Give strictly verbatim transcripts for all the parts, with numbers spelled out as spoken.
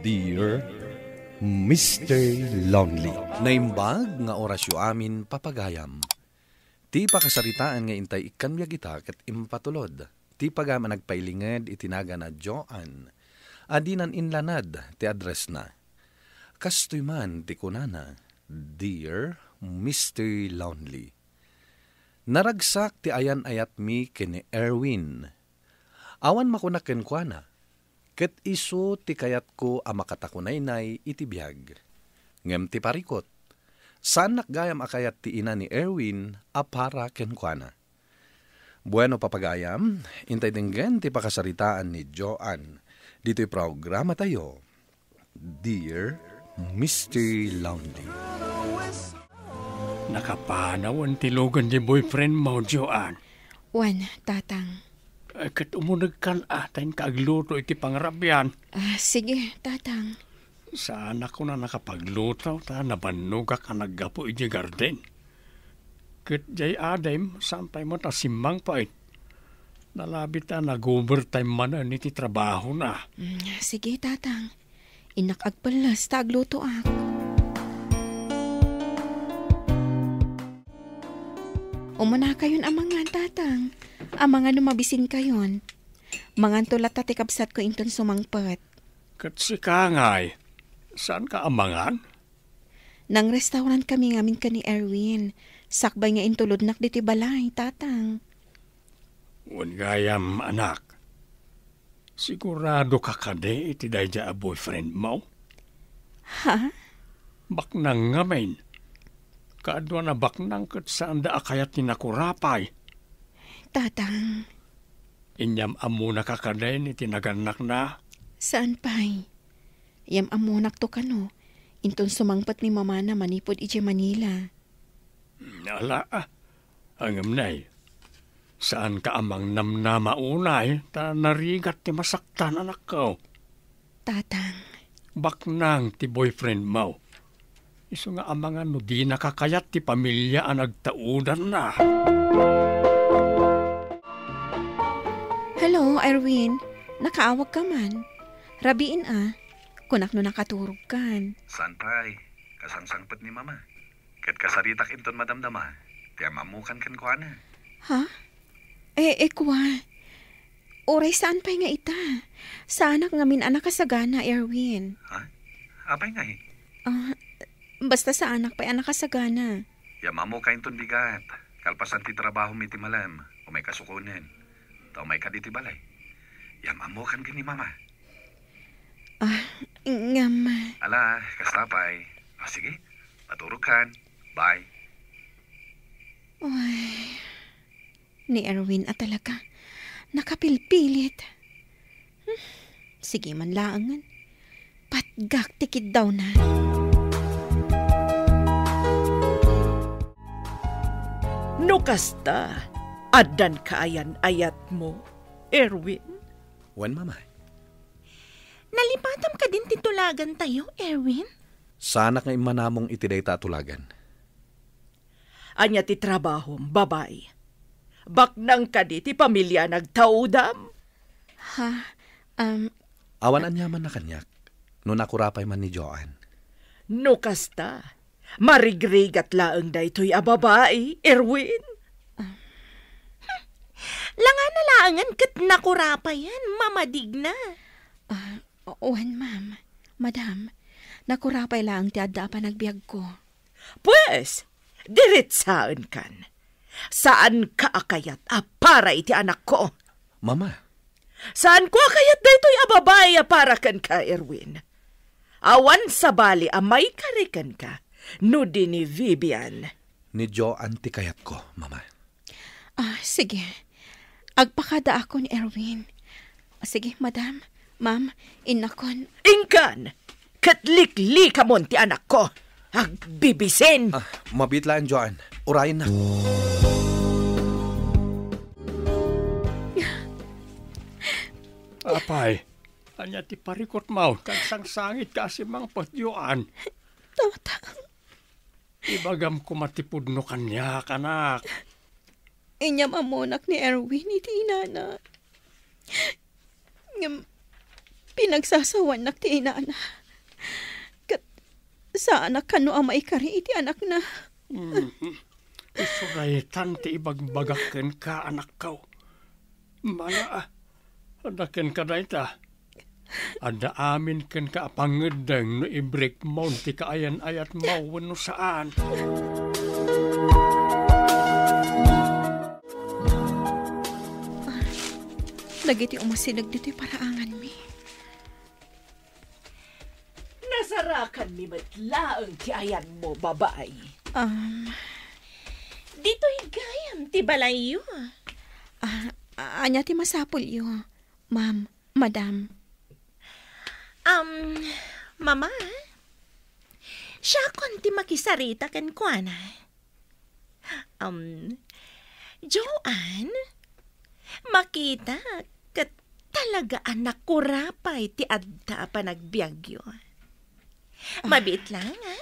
Dear Mister Lonely. Naimbag nga orasyo amin, papagayam. Ti pakasaritaan nga intay ikkan biag ita ket impatulod ti pagayam a nagpailinged iti nagan a Joan a dinan inlanad ti addressna. Kastoy man ti kunana, "Dear Mister Lonely, naragsak ti ayan-ayatmi ken ni Erwin. Awan makunak kenkuana, ket isu ti kayatko a makatakunaynay iti biag. Ngem ti parikut, saannak gayam a kayat ti ina ni Erwin a para kenkuana." Bueno, papagayam, intay denggen ti pakasaritaan ni Joan ditoy programatayo, Dear Mister Lonely. Nakapanawen ti lugan ti boyfriend mo, Joan. Wen, Tatang. Eh, ket umunegkan a, ta inka agluto iti pangarabian. Ah, sige, Tatang. Saanak a nakapagluto, ta nabannogak a naggapu iti garden. Ket jay adim, saan pay met a simmangpet. Nalabi ta nag-overtime manen iti trabahona. Mm, sige, Tatang. Innak agpelles ta aglutoak. Umunakayon a mangan, Tatang. Amangan no mabisinkayon. Manganto latta ti kabsatko inton sumangpet. Ket sika ngay, saanka a mangan? Nang-restaurant kami ngamin ken ni Erwin, sakbay nga intulodnak ditoy balay, Tatang. Wen gayam, anak. Siguradoka kadi iti daydiay a boyfriend mo? Ha? Baknang ngamin. Kaduana baknang ket saanda a kayat ti nakurapay. Tatang. Inyam-ammonaka kadin iti nagannakna? Saan pay. Yam-ammonakto kano, inton sumangpet ni mamana manipud idiay Manila. Ala, ah, ngem nay, saanka a mangnamnama unay, ta narigat ti masaktan, anakko. Tatang. Baknang ti boyfriend mo. Isu nga amangan no dinaka kayat ti pamilia a nagtaudanna. Hello, Erwin. Nakaawagka man. Rabiin a. Kunak no nakaturogkan. Saan pay, kasangsangpet ni Mama. Ket kasaritak inton madamdama ti am-ammokan kenkuana. Ha? Eh, eh, kua. Uray saan pay nga ita. Saanak ngamin a nakasagana, Erwin. Ha? Apay ngay? Ah, basta saanak pay a nakasagana. Yam-ammoka inton bigat. Kalpasan ti trabahom iti malem, umay kasukonen. Ta umayka ditoy balay. Yam-ammokan ken ni Mama. Ah, ngem. Ala, kasta pay. Ah, sige, maturogkan. Bye. Uy, ni Erwin a talaga. Nakapilpilit. Hmm, sige man laengen. Patgak ti kiddawna. No kasta, addan kaayan-ayatmo, Erwin? Wen, Mama. Nalipatam kadin ti tulagantayo, Erwin? Saanak nga immanamong iti dayta a tulagan. Ania ti trabahom, babai? Baknang kadi ti pamilia a nagtaudam? Ha? Um, Awan aniaman a kaniak, no nakurapay man ni Joan. No kasta, marigrigat laeng daytoy a babai, Erwin. Ah. Langana laengen ket nakurapayan, mamadigna. Ah, wen, ma'am. Madam, nakurapay laeng ti adda a panagbiagko. Pues, diretsaenkan. Saanka a kayat a para iti anakko? Mama. Saanko a kayat daytoy a babai a para kenka, Erwin. Awan sabali a maikari kenka no di ni Vivian. Ni Joan ti kayatko, Mama. Ah, sige. Agpakadaakon, Erwin. Sige, madam, ma'am, innakon. Inkan! Ket liklikamon ti anakko. Agbibisin! Ah, mabiit laeng, Joan. Urayennak. Apay, ania ti parikutmo? Kagsangsangitka a simmangpet, Joan. Tatang. Ibagam koma ti pudno kaniak, anak. Inyam-ammonak ni Erwin iti inana. Ngem, Pinagsasawannak ti inana. Ket saanak kano a maikari iti anakna. Mhm. Isu daytan ti ibagbagak kenka, anakko. Mana, adda kenka dayta. Adda amin kenka a pangeddeng no ibrikmon ti kaayan-ayatmo wenno saan. Dagiti umasideg ditoy paraanganmi. Nasarakanmi met laeng ti ayanmo, babai. Um, Ditoy gayam ti balayyo. Ah, a-, ania ti masapulyo, ma'am, madam? Um, Mama, siakon ti makisarita kenkuana. Um, Joanne, makita ket talaga a nakurapay ti adda a panagbiagyo. Ah. Mabiit lang, ha?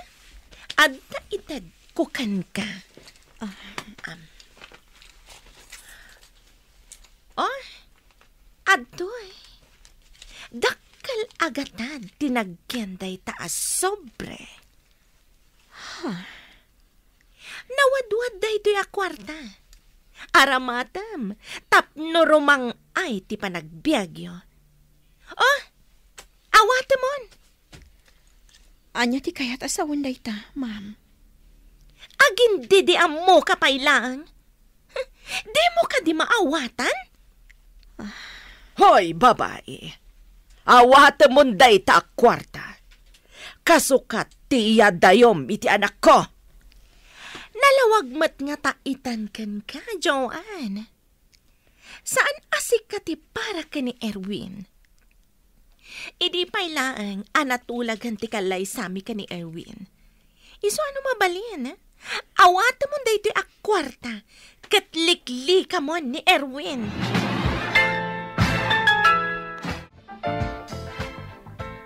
Adda itedko kenka. Ah. Um, oh, adtoy. Dakkel a gatad ti naggen dayta a sobre. Huh. Nawadwad daytoy a kuarta. Aramatem tapno rumang-ay ti panagbiagyo. Oh, awatemon! Ania ti kayat a sawen dayta, ma'am? Agindidiammoka pay laeng? Dimo kadi maawatan? Ah. Hoy, babai! Awatemon dayta a kuarta. Kasukat ti iyadayom iti anakko. Nalawag met ngata itan kenka, Joanne. Saan a sika ti para ken ni Erwin. Idi pay laeng a natulagan ti kallaysami ken ni Erwin. Isu a no mabalin, awatemon daytoy a kuarta ket liklikamon ni Erwin.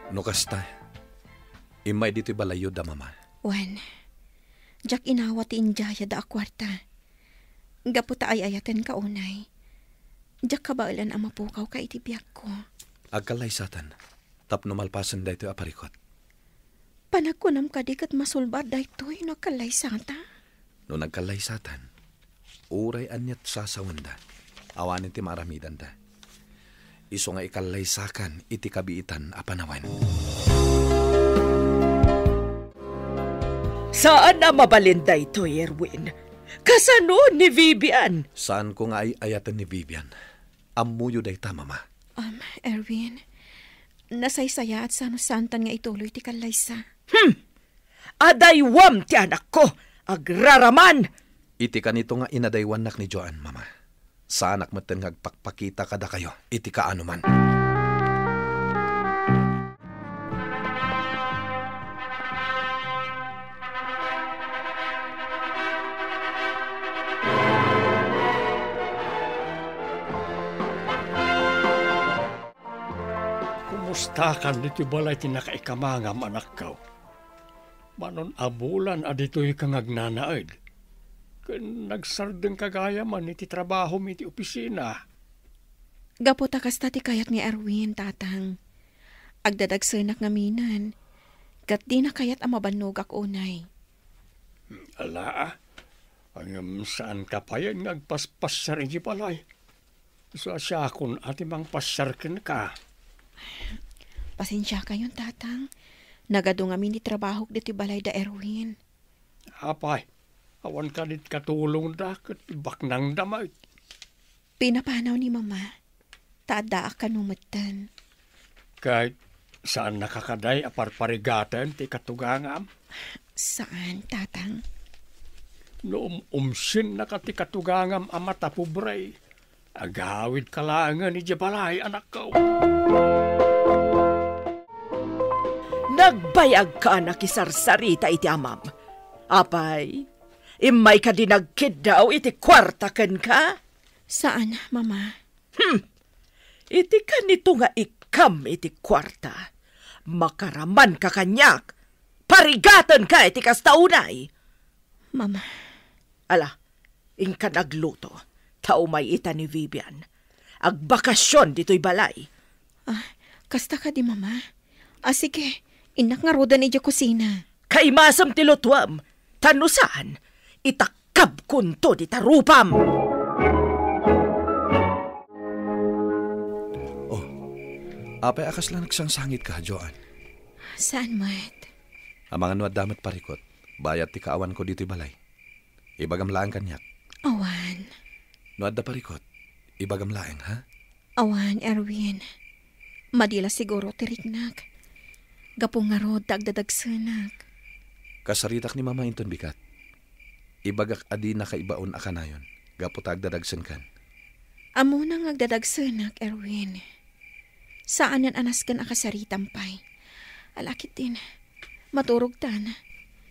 No kasta, immay ditoy balayyo da mama. Wen, diak inawa ti indiayada a kuarta. Gapu ta ay-ayatenka unay, diak kabaelan a mapukawka iti biagko. Agkallaysatan, tapno malpasen daytoy a parikut. Panagkunam kadi ket masulbad daytoy no agkallaysata? No nagkallaysatan, uray aniat sasawenda, awanen ti maaramidanda. Isu nga ikallaysakan iti kabiitan a panawen. Saan a mabalin daytoy, Erwin. Kasano ni Vivian? Saanko nga ay-ayaten ni Vivian. Ammoyo dayta, Mama. Um, Erwin, nasaysayaat sano saantan nga ituloy ti kallaysa. Hmm! Adaywam ti anakko! Agraraman! Iti kanito nga inadaywannak ni Joan, Mama. Saanak metten nga agpakpakita kadakayo iti kaanoman. Kumustakan ditoy balay ti nakaikamangam, anakko? Manon a bulan a ditoyka nga agnanaed, ken nagsardengka gayam iti trabahom iti opisina. Gapu ta kasta ti kayat ni Erwin, Tatang. Agdadagsenak ngaminen, ket dina kayat a mabannogak unay. Ala, ngem saanka payen nga agpaspasiar iti balay. Isu a siakon a ti mangpasiar kenka. Pasensiakayon, Tatang. Nagadu ngamin ti trabahok ditoy balay da Erwin. Apay, awan kadi ti katulongda ket baknangda met. Pinapanaw ni Mama, ta addaak kano metten. Ket saannaka kadi a parparigaten ti ikatugangam? Saan, Tatang. No um-, umsinnaka ti katugangam a matapobre, agawidka laengen idiay balay, anakko. Nagbayagka a nakisarsarita iti amam. Apay, immayka di nagkiddaw iti kuarta kenka? Saan, Mama. Hmm. Iti kanito nga ikkam iti kuarta, makaramanka kaniak, parigatenka iti kasta unay. Mama. Ala, inkan agluto, ta umay ita ni Vivian. Agbakasion ditoy balay. Ah, Kasta kadi, Mama? A, sige, innak ngaruden idiay kusina. Kaimasem ti lutuem, ta no saan, itakkabkonto dita rupam. Oh, apay a kasla nagsangsangitka, Joan? Saan met? Amangan no adda met parikut, bayat ti kaawanko ditoy balay. Ibagam laeng kaniak. Awan. No adda parikut, ibagam laeng, ha? Awan, Erwin. Madi la siguro ti riknak. Gapu ngarud ta agdadagsenak. Kasaritak ni Mama inton bigat. Ibagak a dinaka ibaon a kanayon, gapu ta agdadagsenkan. Ammona nga agdadagsenak, Erwin. Saanen a nasken a kasaritam pay. Ala ketdin, maturogtan.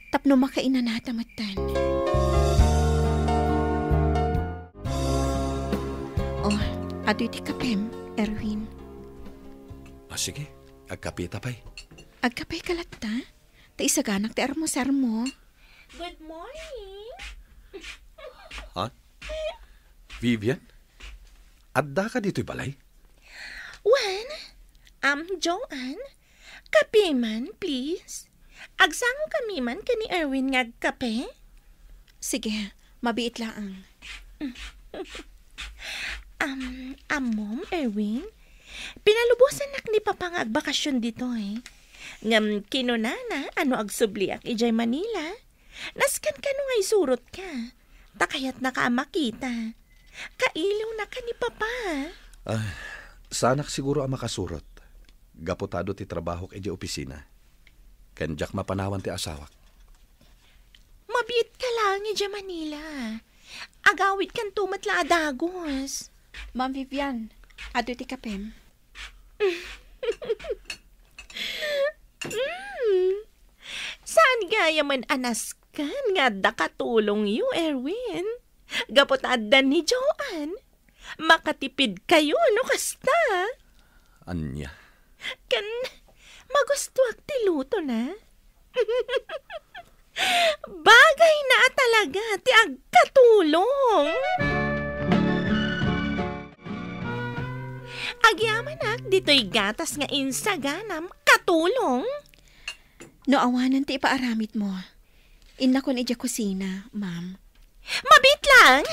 Tapno makainanata metten. Oh, adu iti kapem, Erwin. Ah, sige. Agkapita pay. Agkapeka latta? Ta isaganak ti armusarmo. Good morning. Ha? Vivian? Addaka ditoy balay? Wen, am, Joan, kape man, please. Agsangokami man ken ni Erwin nga agkape? Sige, mabiit laeng. Am, ammom, Erwin, pinalubosannak ni Papa nga agbakasyon ditoy. Ngem kinunana a no agsubliak idiay Manila, nasken kano nga isurotka, ta kayatnaka a makita. Kailiwnaka ni Papa. Ah, saanak siguro a makasurot, gapu ta adu ti trabahok idiay opisina. Ken diak mapanawan ti asawak. Mabiitka laeng idiay Manila. Agawidkanto met la a dagus. Ma'am Vivian, adu ti kapem. Mm. Saan gayamen a nasken nga adda katulongyo, Erwin? Gapu ta adda ni Joan. Makatipidkayo no kasta. Ania? Ken magustuak ti lutona. Bagayna a talaga ti agkatulong. Agyamanak ditoy gatas nga insaganam, katulong. No awanen ti ipaaramidmo, innakon idiay kusina, ma'am. Mabiit lang.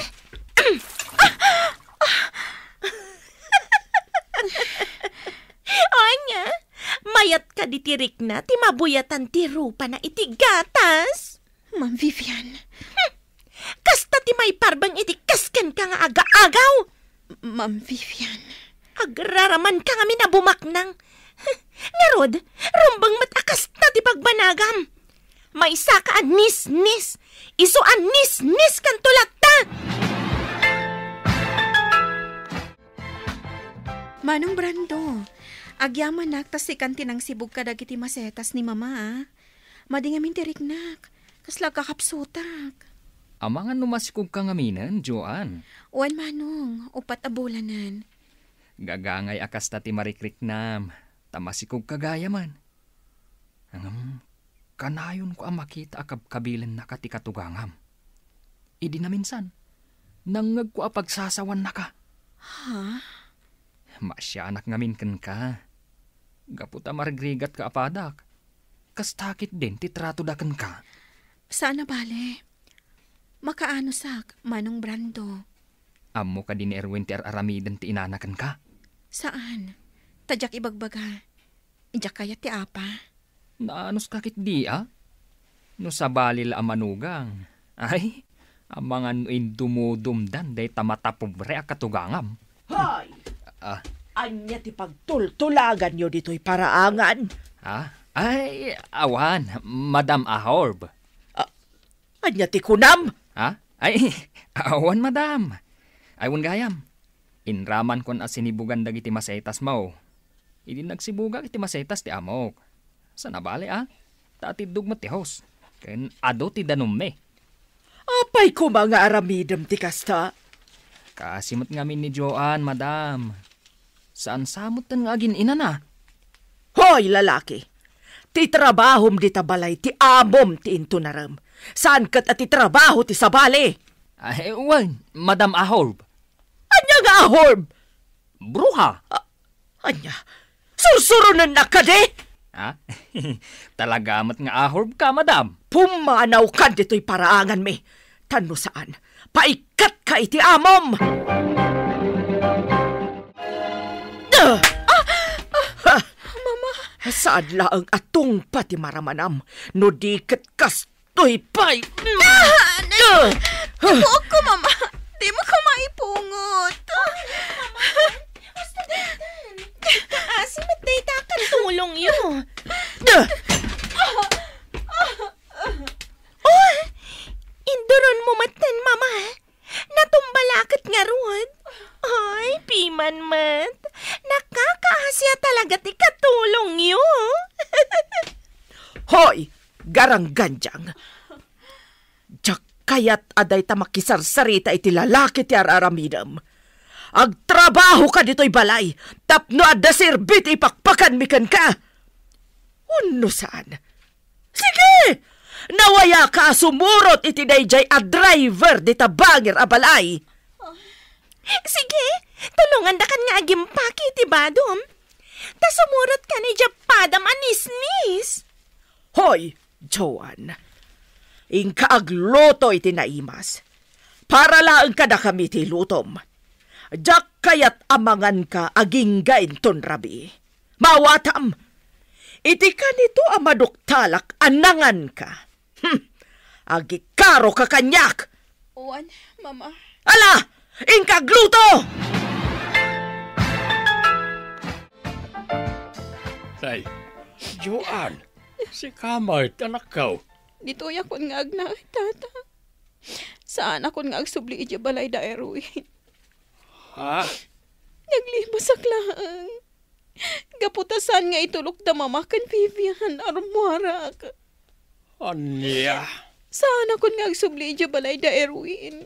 O ania, mayat kadi ti rikna ti mabuyatan ti rupana iti gatas? Ma'am Vivian. Hmm. Kasta ti maiparbeng iti kaskenka nga agaagaw. Ma'am Vivian. Agraramanka ngamin a bumaknang. Ngarud, rumbeng met a kasta ti pagbanagam. Maysaka a nisnis, isu a nisniskanto latta. Manong Brando, agyamanak ta sikan ti nangsibug kadagiti masetas ni Mama, a. Madi ngamin ti riknak. Kasla agkakapsutak. Amangan no masikogka ngaminen, Joan? Wen, Manong, uppat a bulanen. Gagangay a kasta ti marikriknam, ta masikogka gayamen. Ngem, kanayonko a makita a kabkabilennaka ti katugangam. Idi naminsan, nangngegko a pagsasawannaka. Ha? Maasianak ngamin kenka. Gapu ta marigrigatka a padak. Kasta ketdin ti tratoda kenka. Saan a bale. Makaanosak, Manong Brando. Ammo kadi ni Erwin ti ar-aramiden ti inana kenka? Saan. Ta diak ibagbaga. Diak kayat ti apa. Naanoska ketdi, a? No sabali la a manugang. Ay, amangan no indumudumdan dayta matapobre a katugangam. Hoy! Ah. Ania ti pagtultulaganyo ditoy paraangan? Ah? Ay, awan, Madam Ahorb. Ah, ania ti kunam? Ha? Ay, awan, madam. Ay, wen gayam. Inramankon a sinibugan dagiti masetasmo. Idi nagsibugak iti masetas ti amok. Saan a bale, a? Ta atiddog met ti hose. Ken adu ti danummi. Apay koma nga aramidem ti kasta? Kasi met ngamin ni Joan, madam. Saan sa metten nga agin-inana? Hoy, lalaki! Ti trabahom dita balay ti amom ti intunarem. Saan ket a ti trabaho ti sabali. Ay, wen, Madam Ahorb. Ania nga Ahorb? Bruha. A-, ania? Sursuronennak kadi? Ha? Talaga met nga ahurb ka, madam. Pumanaw ka ditoy paraanganmi. Ta no saan, paikkat ka iti amom. Ah! Ah! Ha! Mama. Saan laeng a tungpa ti maramanam, no di ket kas Toy pay! Ah! Ah! Nabuok ko, Mama. Di mo ko maipungot. Mama, basta daytan. Kaasi met dayta ket tulongyo. Ah! Oh, induron mo metten, Mama. Natumba la ket ngarud. Ay, piman met. Nakakaasi a talaga ti katulongyo. Hoy, garanggandiang. Diak kayat a dayta makisarsarita iti lalaki ti ar-aramidem. Agtrabaho ka ditoy balay tapno adda serbi ti ipakpakanmi kenka. Wenno saan? Sige! Nawayaka a sumurot iti daydiay a driver dita bangir a balay. Sige, tulongandakan nga agimpake iti badom. Ta sumurot kan idiay padam a nisnis. Hoy, Joan, inka agluto iti naimas. Para laeng kadakami ti lutom. Diak kayat a manganka agingga inton rabii. Maawatam, iti kanito a maduktalak a nanganka. Hmm, agikaroka kaniak. Wen, Mama. Ala, inka agluto! Say, Joan, sika met, anakko. Ditoyakon nga agnaed, Tata. Saanakon nga agsubli idiay balay da Erwin. Ha? Naglimasak laeng. Gapu ta saan nga itulok da Mama ken Vivian a rummuarak. Ania? Saanakon nga agsubli idiay balay da Erwin.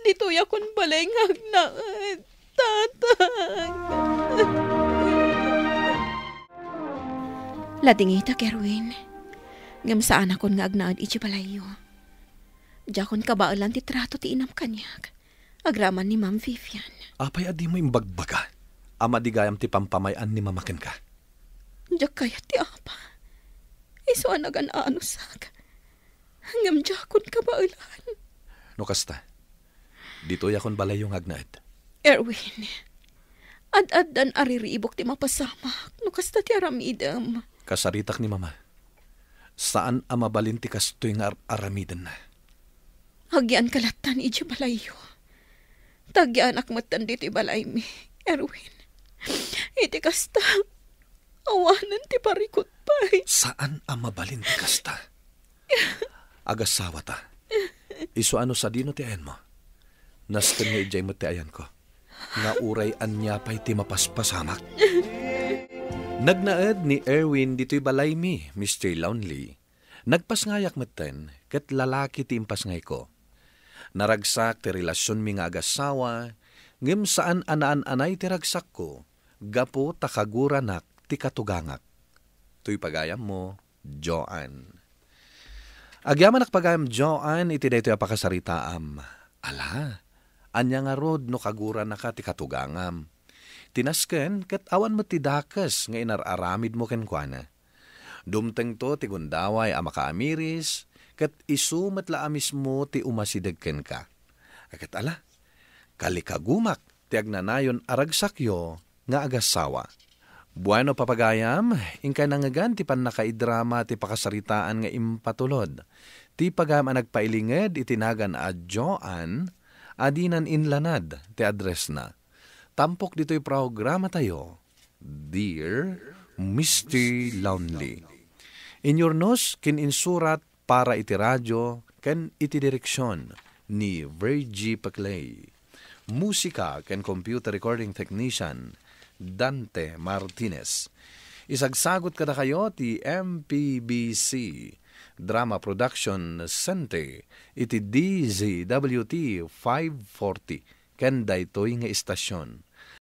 Ditoyakon balay nga agnaed, Tatang. Ladingitak, Erwin. Ngem saanakon nga agnaed idiay balayyo. Diakon kabaelan ti trato ti inam kaniak agraman ni Ma'am Vivian. Apay a dimo imbagbaga a madi gayam ti pampamay-an ni Mama kenka? Diak kayat ti apa. Isu a nagan-anusak. Ngem diakon kabaelan. No kasta, ditoyakon balayyo nga agnaed. Erwin, ad-addan a riribuk ti mapasamak no kasta ti aramidem. Kasaritak ni Mama. Saan a mabalin ti kastoy nga ar-, aramidenna. Agyaanka lattan idiay balayyo. Ta agyaanak metten ditoy balaymi, Erwin. Iti kasta, awanen ti parikut pay. Saan a mabalin ti kasta. Agasawata. Isu a no sadino ti ayanmo. Nasken nga idiay met ti ayanko. Nga uray ania pay ti mapaspasamak. Nagnaed ni Erwin ditoy balaymi, Mister Lonely. Nagpasngayak metten, ket lalaki ti impasngayko. Naragsak ti relasionmi nga agasawa, ngem saan a naan-anay ti ragsakko, gapu ta kaguranak ti katugangak. Toy pagayammo, Joan. Agyamanak pagayam, Joan, iti daytoy a pakasaritaam. Ala, ania ngarud no kaguranaka ti katugangam? Ti nasken ket awan met ti dakes nga inar-aramidmo kenkuana. Dumtengto ti gundaway a makaamiris, ket isu met la a mismo ti umasideg kenka. Ket ala, kalikagumak ti agnanayon a ragsakyo nga agasawa. Bueno, papagayam, inkay nangngegan ti pannakaidrama ti pakasaritaan nga impatulod ti pagayam a nagpailinged iti nagan a Joan a dinan inlanad ti addressna. Tampok ditoy programatayo, Dear Mister Lonely. Inyurnos ken insurat para iti radio ken iti direksion ni Virgie Peclay. Musika ken computer recording technician, Dante Martinez. Isagsagot kadakayo ti M P B C Drama Production Center iti D Z W T five forty ken daytoy nga istasion.